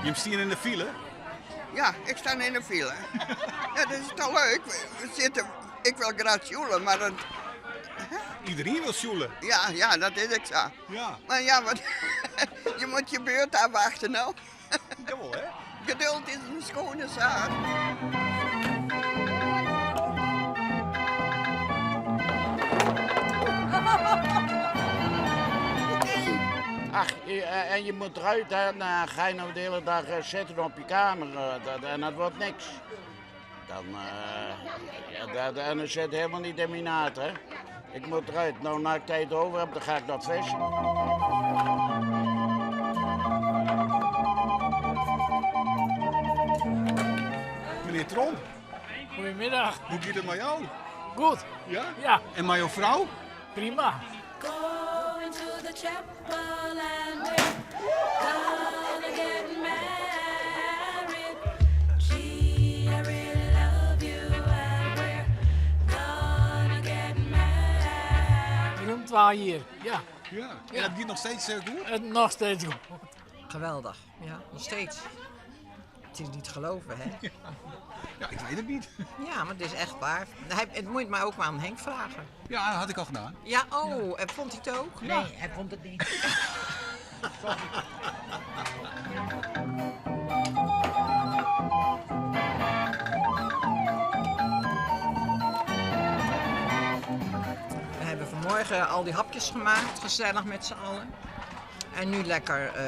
Jim stean yn de file? Ja, ik sta yn de file. Ja, dat is toch leuk? We sitte, ik wil graach sjoele, mar dat... Iedereen wil sjoele. Ja, ja, dat is ek sa. Ja. Mar ja, wat, je moet je beurt afwachten nou. Jawel, hè? Geduld is een schone zaak. Ach, eh, en je moet eruit, hè. Dan ga je nou de hele dag eh, zitten op je kamer eh, dat, en dat wordt niks. Dan, ja, dat, en dat zit helemaal niet in mijn aard, hè. Ik moet eruit. Nou, na ik tijd over heb, dan ga ik nog vissen. Meneer Tromp. Goedemiddag. Hoe gaat het met jou? Goed. Ja? Ja. En met jouw vrouw? Prima. Going to the chapel and we're gonna get married. Gee, I really love you and we're gonna get married. Ruim 2 jier, ja. Ja. En dat gaat nog steeds eh, goed? Het nog steeds goed. Geweldig, ja, nog steeds. Het is niet te geloven, hè? Ja, ik weet het niet. Ja, maar het is echt waar. Hij, het moet maar ook maar aan Henk vragen. Ja, dat had ik al gedaan. Ja, oh, en vond hij het ook? Ja. Nee, hij vond het niet. We hebben vanmorgen al die hapjes gemaakt, gezellig met z'n allen. En nu lekker eh,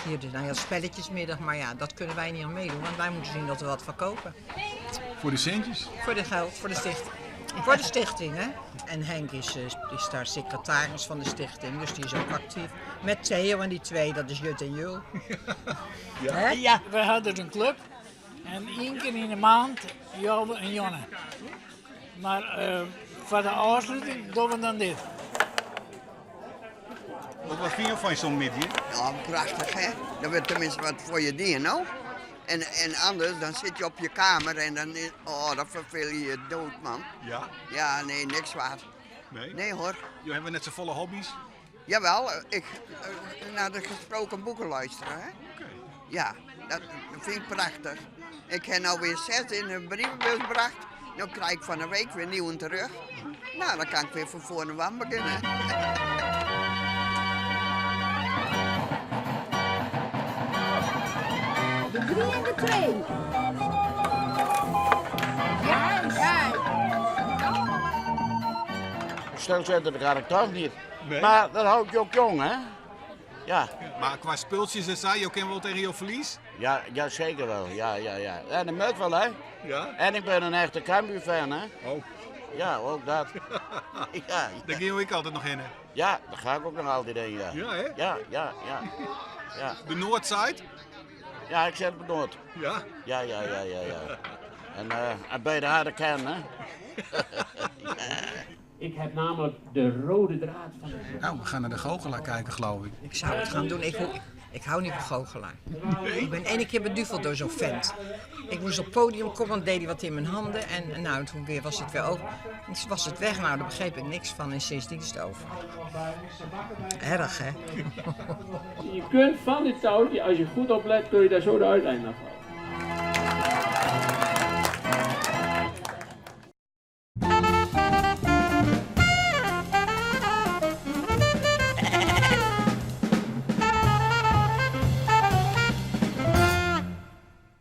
hier de nou ja, spelletjesmiddag, maar ja, dat kunnen wij niet aan meedoen, want wij moeten zien dat we wat verkopen. Voor de centjes? Voor de geld, voor de stichting. Voor de stichting, hè? En Henk is, eh, is daar secretaris van de stichting, dus die is ook actief. Met Theo en die twee, dat is Jut en Jul. Ja. Hè? Ja, wij hadden een club. En één keer in de maand, Jobe en Jonne. Maar eh, voor de afsluiting doen we dan dit. Wat, wat vind je van zo'n midje? Ja, prachtig hè. Dan wordt tenminste wat voor je dien, nou. En, en anders, dan zit je op je kamer en dan, is, oh, dan verveel je je dood, man. Ja? Ja, nee, niks waard. Nee? Nee hoor. Jullie hebben net zo volle hobby's? Jawel, ik eh, naar de gesproken boeken luisteren, hè. Ja, dat vind ik prachtig. Ik heb nou weer 6 in de brievenbus gebracht. Nu krijg ik van de week weer nieuwe terug. Nou, dan kan ik weer van voren aan beginnen. De 3 en de 2. Ja, ja. Stilzitten, dat ga ik toch niet. Nee. Maar dat houdt je ook jong, hè? Ja. Maar qua spultjes en zo, je kan wel tegen je verlies? Ja, ja, zeker wel. Ja, ja, ja. En dat moet wel, hè? Ja. En ik ben een echte Cambuur-fan, hè? Oh. Ja, ook dat. ja, Daar ging ik altijd nog heen, hè? Ja, daar ga ik ook nog altijd heen, ja. Ja, hè? Ja, ja, ja. ja. De Noordzijde? Ja, ik zit op Noord. Ja? Ja, ja, ja, ja, ja. En, eh, en bij de harde kern, hè? Ik heb namelijk de rode draad van de... Nou, we gaan naar de goochelaar kijken, geloof ik. Ik zou het gaan doen. Ik, ik hou niet van goochelaar. Ik ben ene keer beduveld door zo'n vent. Ik moest op het podium komen, want deed hij wat in mijn handen. En en nou, toen weer was het weer over. En toen was het weg, nou, daar begreep ik niks van. En sindsdien is het over. Erg, hè? Je kunt van dit touwtje, als je goed oplet, kun je daar zo de uiteinden afhalen.